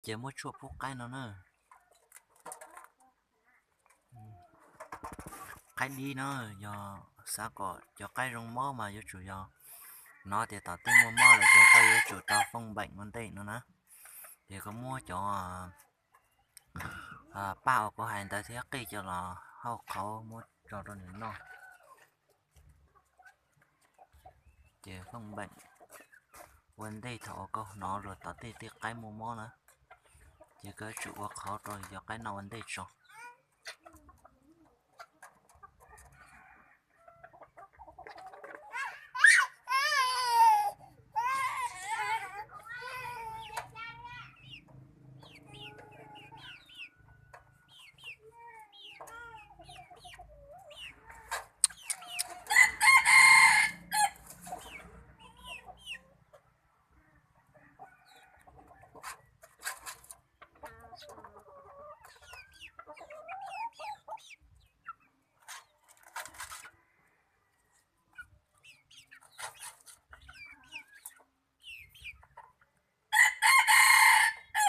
Ces muab tshuaj pub qaib no na. Qaib dib no yog xav kom cov qaib zoo mob mas yuav tsum yog hnov tias tom tej muaj mob lawm ces koj yuav tsum tau fooj beem ua ntej no na. Ces koj muab cov paj uas kuv hais ntawd thiab qij coj los hau qhauv muab tso rau nws noj. Ces fooj beem ua ntej thaum uas koj hnov luag tom tej tej qaib muaj mob na, ces koj yuav tsum ua qhauv rau cov qaib no ua ntej tso.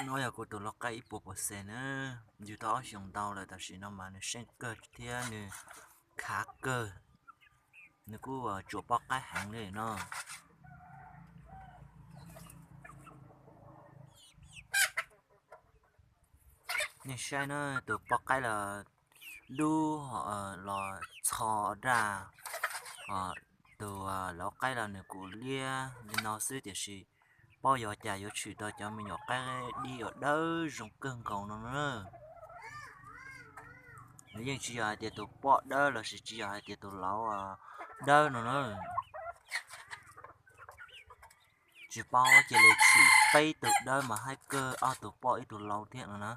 No yog kuv tus lau qaib ib puas percent na, yug tau ob xyoos ntau lawm tam sim no mas nws seej kawg thiab nws khav kawg, nws kuj tsuam poj qaib heev li no. Nej saib na, tus poj qaib los dub los txho daj, tus lau qaib los nws kuj liab li no xwb tiam sis paub yuav cas yuav tshwm tau cov me nyuam qaib dib uas dawb zoo kawg nkaus no na. Nws yeej tsis yog hais tias tus poj dawb lossis tsis yog hais tias tus lau dawb no na. Tsis paub cia li tshwm peb tug dawb mas haib kawg ob tug poj ib tug lau thiab no na.